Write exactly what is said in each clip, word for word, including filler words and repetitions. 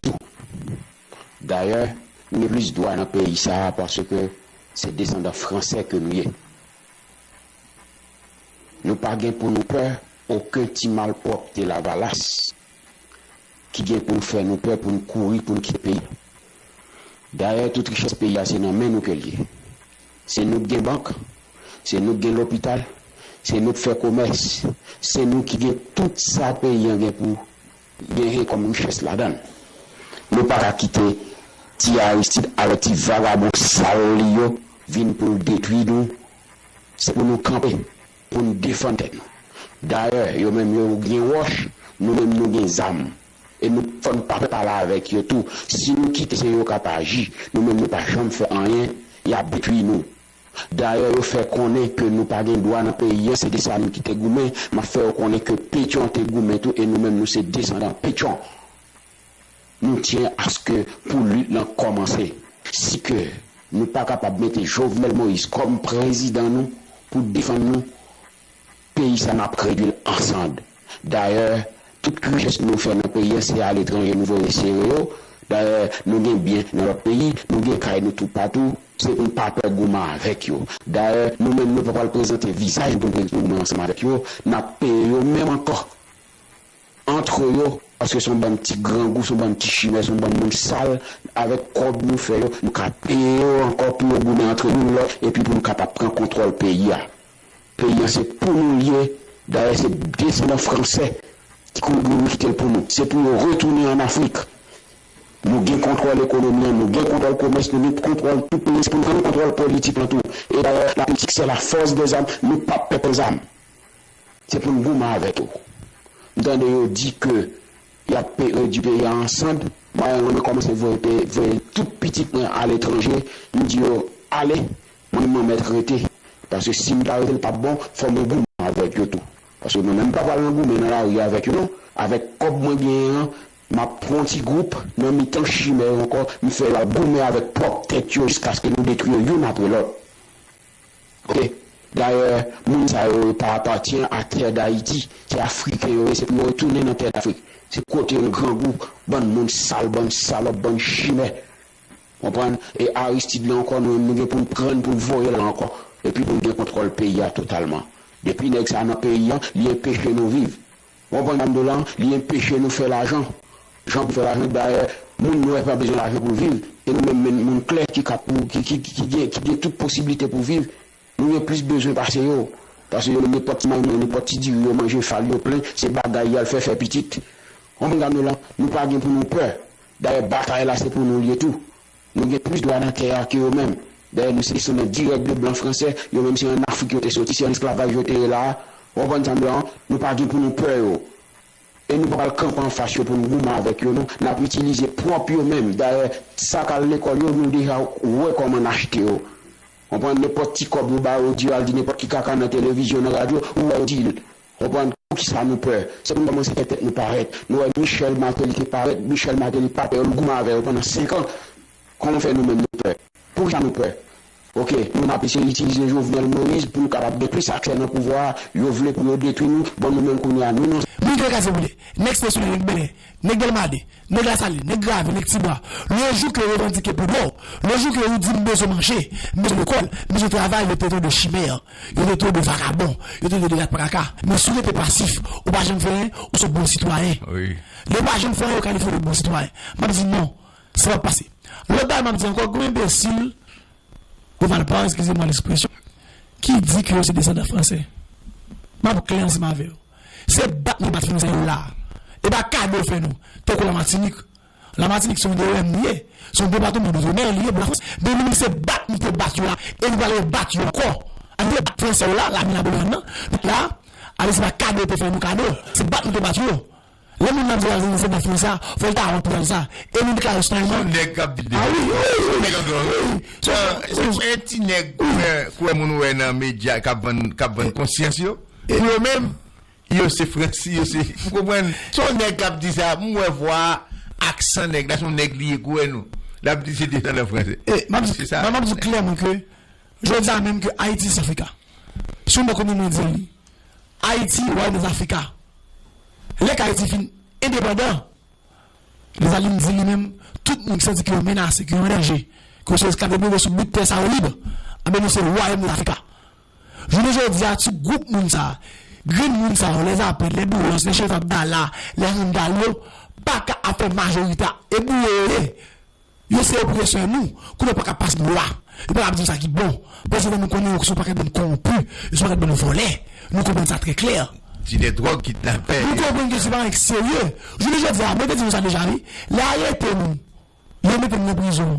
tou. Dayè, nou gen plis dwa nan peyi sa a paske se desandan fransè ke nou ye. Nou pa gen pou nou pè okenn ti malpwòpte lavalas ki gen pou nou fè nou pè pou nou kouri, pou nou kite peyi. Dayè, tout richès peyi a se nan men nou ke l ye. Se nou k gen bank, se nou k gen lopital, se nou k fè komès, se nou ki gen tout sa peyi an gen pou genyen kòm richès ladan l. Nou pa ka kite ti Aristide avèk ti vagabon sal li yo vin pou l detwi nou. Se pou nou kanpe, pou nou defann tèt nou. Dayè, yo menm yo gen wòch, nou menm nou gen zam. E nou fò nou pa pè pale avèk yo tou. Si nou kite se yo k ap aji, nou menm nou pa janm fè anyen, y ap detwi nou. Dayè, yo fè konnen ke nou pa gen dwa nan peyi an, se Desalin ki te goumen, m ap fè yo konnen ke Petyon te goumen tou, e nou menm nou se desandan Petyon. Nou tyen aske pou lit lan kòmanse. Si ke nou pa kapab mete Jovenel Moïse kòm prezidan nou pou defann nou, peyi sa n ap redwi l an sand. Dayè, tout richès nou fè nan peyi an se aletranje nou voye sere yo. Dayè, nou gen byen nan lòt peyi, nou gen kay nou toupatou. Se pou n pa pè goumen avèk yo. Dayè, nou menm nou pa pral prezante vizaj nou pou n prezante goumen ansanm avèk yo. N ap peye yo menm ankò. Antre yo, paske se yon bann ti grangou, se yon bann ti chimè, se yon bann moun sal, avèk kòb nou fè yo, nou ka peye yo ankò pou yo goumen antre youn lòt, epi pou nou kapab pran kontwòl peyi a. Peyi an se pou nou l ye, dayè se desandan fransè ki kouri kite l pou nou. Se pou yo retounen ann Afrik. Nou gen kontwòl ekonomi an, nou gen kontwòl komès, nou gen kontwòl tout peyi an, se pou nou gen kontwòl politik lan tou. E dayè, la politique c'est la force des armes, nou p ap pè pran zam. Se pou n goumen avèk yo. M tande yo di ke y ap pe- redwi peyi a an sand. Mwen, mwen kòmanse voye pe- voye tout pitit mwen aletranje. M di yo, ale, mwen, mwen mèt rete. Paske si m ta rete, l p ap bon, fò mwen goumen avèk yo tou. Paske mwen menm, m pa pral nan goumen nan lari avèk yo, non. Avèk kòb mwen genyen an, m ap pran yon ti gwoup nan mitan chimè yo ankò, m fè yo ap goumen avèk pwòp tèt yo jiskaske nou detwi yo youn apre lòt. Oke. Dayè, moun sa yo, yo pa apatyen a tè Dayiti. Se Afriken yo ye, se pou yo retounen nan tè Dafrik. Se kote yo grangou, bann moun sal, bann salòp, bann chimè. Konprann? E Aristide la ankò, nou menm, nou gen pou n pran l, pou n voye l ankò. Epi pou n gen kontwòl peyi a totalman. Depi nèg sa nan peyi an, li enpeche nou viv. Ou konprann sa m di w la? Li enpeche nou fè lajan. Jan pou fè lajan, dayè, moun nwè pa bezwen lajan pou l viv. E nou menm, menm moun klè ki ka pou, ki, ki, ki, ki gen, ki gen tout posiblite pou viv, nou gen plis bezwen pase yo. Pase yo menm, nenpòt ti marmay, nenpòt ti diri yo manje, fal yo plen, se bagay y al fè, fè pitit. Ou konprann sa m di w la? Nou pa gen pou nou pè. Dayè, batay la, se pou nou l ye tou. Nou gen plis dwa nan tè a ke yo menm. Dayè, nou se desandan dirèk de blan fransè, yo menm se ann Afrik yo te soti, se ann esklavaj yo te ye la a. Ou konprann sa m di w la? Nou pa gen pou nou pè yo. E nou pa pral kanpe anfas yo pou n goumen avèk yo, non. N ap itilize pwòp yo menm. Dayè, sa k al lekòl yo, nou deja wè kòman n achte yo. Konprann? Nenpòt ti kòb yo ba yo, di yo al di nenpòt ki kaka nan televizyon, nan radyo, ou wè yo di l. Konprann? Poukisa nou pè? Se pou nou kòmanse fè tèt nou parèt. Nou wè Michel Martelly te parèt, Michel Martelly pa pè yo, l goumen avè yo pandan senk an. Kòman fè nou menm nou pè? Poukisa nou pè? Oke, nou n ap eseye itilize Jovenel Moïse pou nou kapab gen plis aksè nan pouvwa a. Yo vle pou yo detwi nou, bon, nou menm kounye a, nou nan. Moun ki nan katye popilè, nèg Site Solèy, nèg Bèlè, nèg Dèlma de, nèg Lasalin, nèg Gravel, nèg Tibwa. Le jou ke yo revandike pou dwa w, le jou ke ou di m bezwen manje, m bezwen lekòl, m bezwen travay, yo trete w de chimè, yo trete w de vagabon, yo trete w de rat pa kaka. Men si w rete pasif, ou pa janm fè anyen, ou se yon bon sitwayen. Wi. Lè w pa janm fè anyen, yo kalifye w de bon sitwayen. M ap di non, sa p ap pase. Lòt bagay m ap di ankò, gen yon enbesil, Govalpa, excusez-moi l'expression, ki di ke yo se desandan fransè. M ap klè ansanm avè yo. Se bat nou bat fransè yo la. E pa kado yo fè nou. Tankou Lamatinik. Lamatinik se yon D O M li ye. Se yon depatman doutremer li ye pou Lafrans. Men nou menm se bat nou te bat yo la. E nou pral rebat yo ankò. An nou te bat fransè yo la, lame Napoleon nan. La, ale se pa kado yo te fè nou kado. Se bat nou te bat yo. Lè moun nan di l al desandan fransè a, fò l ta wont pou l sa. E nou deklare sitwayen. Se yon nèg k ap di desandan fransè. A wi, wi, wi. Se yon nèg ap di. Wi. Se, se yon ti nèg kwè, kwè moun wè nan medya k ap vann, k ap vann konsyans yo. Pou yo menm, yo se Frans, yo se, ou konprann? Se yon nèg k ap di sa, m wè vwa, aksan nèg la, se yon nèg li ye kwè nou. L ap di se desandan fransè. E, m ap di, se sa. M ap di w klèman ke jodi a menm ke Ayiti se Zafrika. Si w pa konnen mwen di li, Ayiti, Wayòm dè Zafrika. Lè k Ayiti fin endepandan, Desalin di li menm, tout moun ki santi ke yo menase, ke yo an danje, ke yo se esklav, yo dwe sou bout tè sa yo lib. Anben, nou se wayòm Lafrika. Jounen jodi a, ti gwoup moun sa, grenn moun sa yo, lèzapèd, lèboulos, lèchevabdala, lèhandal yo, pa ka ap fè majorite a, e bouwo yo ye. Yo se opresè nou, kounye a yo pa ka pase lwa. Yo pa ka ap di nou sa ki bon. Paske nou konnen yo se yon pakèt bann kowonpi, yo se yon pakèt bann vòlè. Nou konprann sa trè klè. Dilè dwòg, kidnapè. Nou konprann ke se pa yon nèg serye. Jounen jodi a, mwen te di nou sa deja, wi. Lè arete nou, yo mete nou nan prizon.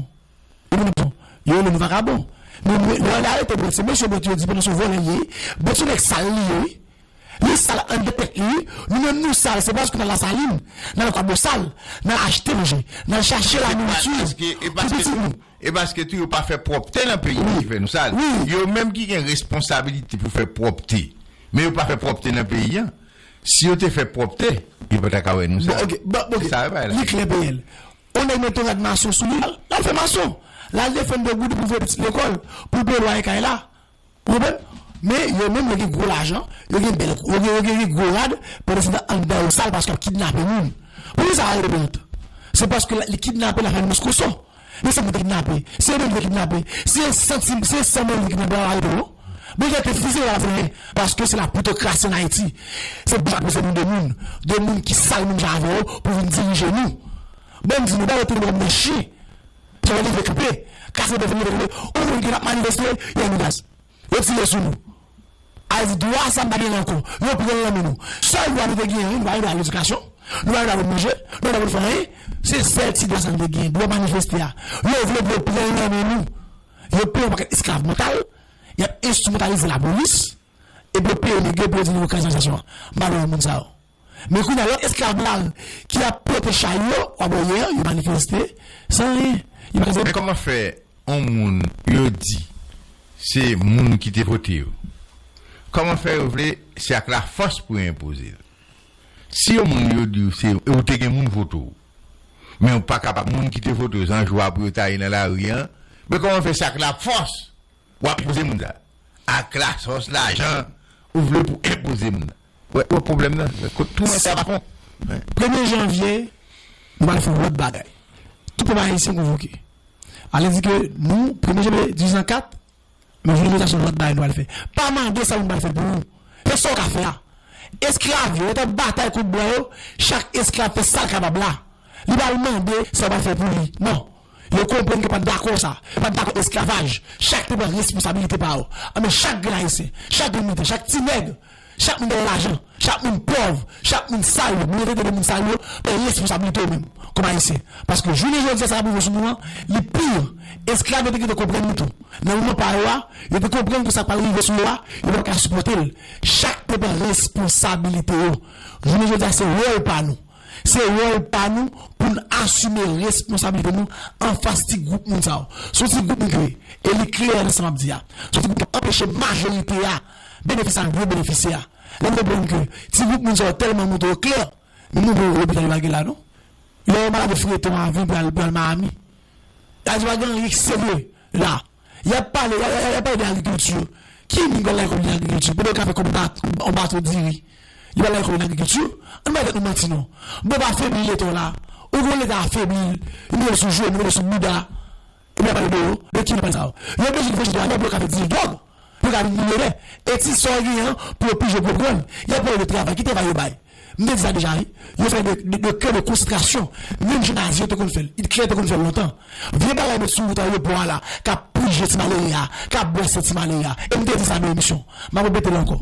Yo mete nou, yo rele nou vakabon. Men, men, lè yo arete Brent, se mesye Brent yo di pandan se yon vòlè li ye, wi. Brent se yon nèg sal li ye, wi. Li sal anndan tèt li, wi. Nou menm nou sal, se paske n al Lasalin, n al Kwabosal, n al achte manje, n al chache lanouriti pou pitit nou. E paske tou yo pa fè pwòpte nan peyi ki fè nou sal. Yo menm ki gen responsabilite pou fè pwòpte. Men yo pa fè pwòpte nan peyi an. Si yo te fè pwòpte, yo pa ta ka wè nou sal. Se sa yo pa la. Li klè P L. Yon nèg mete yon rad mason sou li, l al fè mason. L al defann de goud pou voye pitit lekòl, pou l peye lwaye kay la. Ou konprann? Men yo menm yo gen gwo lajan, yo gen bèl, yo gen, yo gen, yo gen gwo rad, pandan se tan anndan yo sal paske y ap kidnape moun. Poukisa yo arete Bèlante? Se paske li kidnape lafami Moscoso. Men se moun te kidnape, se yo menm te kidnape. Se san ti, se san moun ki kidnape yo arete yo. Bèlante te fize yo pa fè anyen, paske se la plitokrasi ann Ayiti. Se bouch ak pwese moun de moun, de moun ki sal menm jan avè yo pou vin dirije nou. Bon, m di nou, Bèlante te pran nan chen. Sa yo leve kanpe, kase bèf leve kanpe, ou moun ki t ap manifeste, yo met gaz. Yo tire sou nou. A di dwa sa m pa gen ankò. Yo pran l nan men nou. Sèl dwa nou te genyen, wi, nou pa gen dwa al edikasyon, nou pa gen dwa pou n manje, nou pa gen dwa pou n fè anyen. Se sèl ti dwa sa nou te genyen, dwa manifeste a. Yo vle pou yo pran l nan men nou. Yo peye yon pakèt esklav mantal, y ap enstrimantalize lapolis, epi yo peye nèg yo pou yo di nou yo kraze òganizasyon an. M pa dwe wè moun sa yo. Men kounye a, lòt esklav blan ki ap pote chay yo, w ap wè yè, yo manifeste, san anyen. Yo pa kraze. Men kòman fè yon moun yo di se moun ki te vote yo? Kòman fè yo vle se ak lafòs pou yo enpoze l? Si yon moun yo di w se ou te gen moun vote w, men ou pa kapab, moun ki te vote w, zanj ou a pou yo taye nan lari an, men kòman fè se ak lafòs w ap enpoze moun sa? Ak lafòs, lajan, ou vle pou enpoze moun nan. Ou wè, ou wè pwoblèm nan? Kot tou mwen sa pa fon. Premye janvye, nou pral fè yon lòt bagay. Tout pèp ayisyen konvoke. Ale di ke nou, premye janvye dizuit san kat, men jounen jodi a se yon lòt bagay nou pral fè. Pa mande sa moun pral fè pou ou. Fè sa w ka fè a. Esklav yo, yo t ap batay kont blan yo, chak esklav fè sa l kapab la. Li pa al mande sa yo pral fè pou li. Non. Yo konprann ke yo pa t dakò sa. Yo pa t dakò esklavaj. Chak te pran responsabilite pa yo. Anben, chak grenn ayisyen, chak grenn militè, chak ti nèg, chak moun ki gen lajan, chak moun pòv, chak moun sal yo, moun yo trete de moun sal yo, pran responsabilite w menm, kòm ayisyen. Paske jounen jodi a, sa k ap rive sou nou an, li pi. Esklav yo te gentan konprann li tou. Nan moman pa yo a, yo te konprann ke sa k pral rive sou yo a, yo pa ka sipòte l. Chak te pran responsabilite yo. Jounen jodi a, se wòl pa nou. Se wòl pa nou pou n asime responsablite nou anfas ti gwoup moun sa yo. Se yon ti gwoup moun ki ye. E li klè nan sa m ap di a. Se yon ti gwoup ki ap anpeche majorite a benefisye ak vre benefisye a. Lè m konprann ke ti gwoup moun sa yo tèlman monte yo klè, men nou wè lopital yo pa gen la non. Lè yo malad yo fret yon avyon pou al, pou al Miami. Sa vle di pa gen anyen ki serye la. Y ap pale, y ap, y ap, y ap pale de agrikilti. Ki moun k al lekòl de agrikilti? Pandan yo ka fè kòb bat, yon baton diri. Li pa al lekòl de agrikilti. Ann bay tèt nou manti non. Bon, pa afebli Leta w la. Ou gen yon Leta afebli, ou mete l sou jenou, ou mete l sou bouda. Epi y ap pale de yo. De ki nou pale sa yo? Yo bezwen vin fè chita la pou yo ka fè diri dwòg. Pou yo ka vin milyonè. E ti sa yo genyen an, pou yo pije pou yo pran l. Y ap pale de travay. Ki travay yo bay? M te di sa deja wi. Yo fè de, de, de kè de konsantrasyon. Menm jan nazi yo te konn fè l. Itlè te konn fè l lontan. Vye bagay met sou wout ayewopò a la, k ap pije ti malere a, k ap bwase ti malere a. E m te di sa nan emisyon. M ap repete l ankò.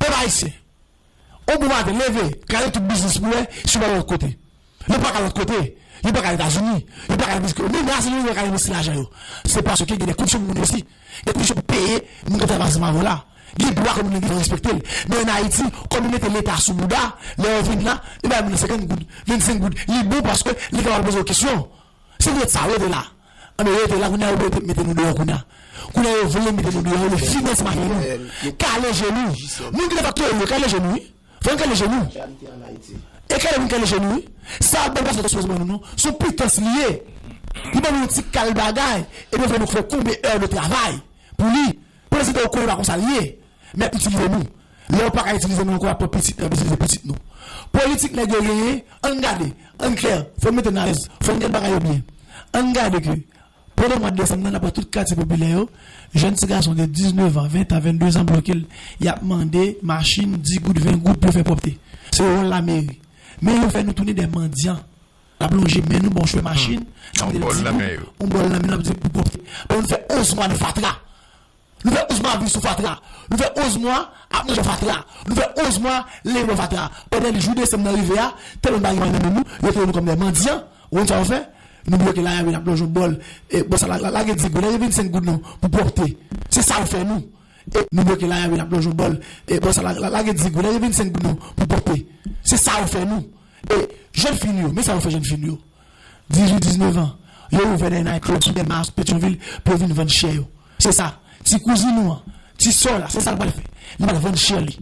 Pèp ayisyen, yon bon maten, leve, kraze tout biznis pou wè si w pa lòt kote. Yo pa ka lòt kote. Yo pa ka Etazini. Yo pa ka Meksiko. Menm Brezil yo pa ka envesti lajan yo. Se paske gen de kondisyon pou moun envesti. Gen kondisyon pou peye moun k ap travay ansanm avè w la. Gen dwa ke moun nan gentan respekte l. Men ann Ayiti, kòm yo mete Leta sou bouda, lè yo vin la, yo bay moun nan senkant goud, vennsenk goud. Li bon paske li kapab poze w kesyon. Si w rete sa, rete la. Anben, rete la, kounye a yo mete, mete nou deyò kounye a. Kounye a yo vle mete nou deyò, yo vle finans mafya nou. Kale je nou. Moun ki nan faktori yo, kale je nou, wi. Fò n kale je nou. E kale moun kale je nou, wi. Sa a ban nou pa sa yo ta sipoze ban nou, non. Se yon pitans li ye. Li ban nou yon ti kal bagay, epi yo fè nou fè konbyen è de travay pou li. Pandan se tan yo konnen pa konsa li ye. Men y ap itilize nou. Lè yo pa ka itilize nou ankò, y ap pran pitit nou, y ap itilize pitit nou. Politik nèg yo genyen, ann gade, ann klè, fò n mete n alèz, fò n gade bagay yo byen. Ann gade ke pandan mwa desanm nan, nan tout katye popilè yo, jèn ti gason de diznèf an, ven an, vennde zan bloke l, y ap mande machin, dis goud, ven goud pou yo fè pwòpte. Se wòl lameri. Men yo fè nou tounen de mandyan. L ap lonje men nou, bon, chwe machin, sa mande l ti goud, on bòl nan men, l ap di pou pwòpte. Pandan nou fè onz mwa nan fatra. Nou fè onz mwa viv sou fatra. Nou fè onz mwa ap manje fatra. Nou fè onz mwa leve bò fatra. Pandan jou desanm nan rive a, tèlman bagay manje nan men nou, yo trete nou kòm de mandyan. Ou konn sa yo fè? Nou bloke lari a, n ap lonje yon bòl. E, bò sa la, la, lage dis goud, lage vennsenk goud non, pou pwòpte. Se sa yo fè nou. E, nou bloke lari a, n ap lonje yon bòl. E, bò sa la, la, lage dis goud, lage vennsenk goud non, pou pwòpte. Se sa yo fè nou. E, jèn fi nou yo, men sa yo fè jèn fi nou yo. Dizuit, diznèf an, yo ouvè de night club sou Dèlma, sou Petyonvil, pou yo vin vann chè yo. Se sa. Ti kouzin ou an, ti sè w la, se sa l pral fè. Li pral vann chè li.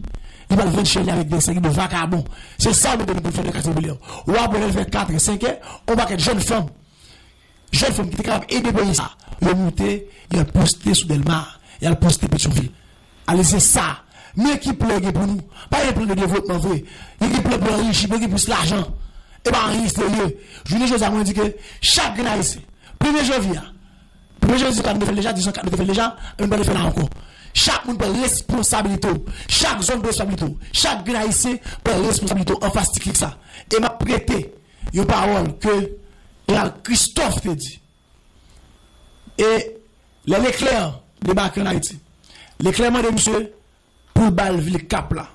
Li pral vann chè li avèk de seri de vakabon. Se sa yo mete nou pou n fè nan katye popilè yo. W ap wè lè l fè katrè, senkè, on pakèt jèn fanm, jèn fanm ki te kapab ede peyi sa, yo moute, y al poste sou Dèlma, y al poste Petyonvil. Ale, se sa. Men ki plan gen pou nou? Pa gen plan de devlopman vre. Yo gen plan pou anrichi, pou gen plis lajan. E pa anyen serye. Jounen jodi a, mwen di ke chak grenn Ayisyen, premye janvye a, premye janvye nou te fè l deja, dizuit kat nou te fè l deja, e nou pral fè l la ankò. Chak moun pran responsabilite w. Chak zòn pran responsabilite w. Chak grenn Ayisyen pran responsabilite w anfas ti klik sa. E m ap prete yon pawòl ke Jeneral Christophe te di. E lè Leclerc debake ann Ayiti, Leclerc mande misye pou l ba l vil Kap la.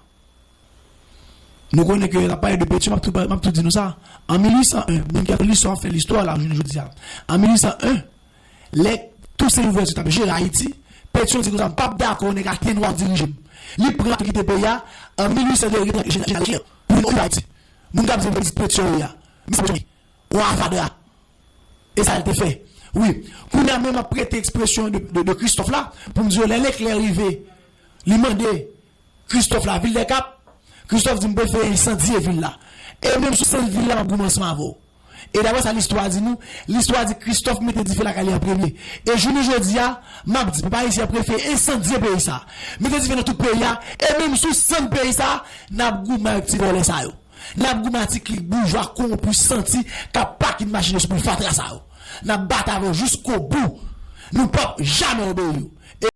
Nou konnen ke n ap pale de Petyon, m ap tou, m ap tou di nou sa. An mil uit san en, moun ki ap listwa, ap fè listwa la, jounen jodi a. An mil uit san en, lè Toussaint Louverture t ap jere Ayiti, Petyon di konsa, "M p ap dakò nèg a tennwa ap dirije m." Li pran baton kite peyi a, an mil uit san de, li rete Jeneral Leclerc pou vin okipe Ayiti. Moun k ap di m se Petyon ye a. Misye Petyon ye. Ou avadra. E sa l te fè. Wi. Kounye a menm ap prete ekspresyon de, de, de Christophe la, pou m di yo lè Leclerc rive, li mande Christophe la, vil dè Kap, Christophe di m prefere ensandye vil la. E menm sou sant vil la, m ap goumen ansanm avè w. E daprè sa listwa di nou, listwa di Christophe mete dife lakay li an premye. E jounen jodi a, m ap di, pèp ayisyen an prefere ensandye peyi sa. Mete dife nan tout peyi a, e menm sou sant peyi sa, n ap goumen avèk ti vòlè sa yo. N ap goumen ak ti klik boujwa kowonpi santi k ap pake machin yo sou boul fatra sa yo. N ap bat avè yo jiskobou. Nou p ap jamè obeyi yo.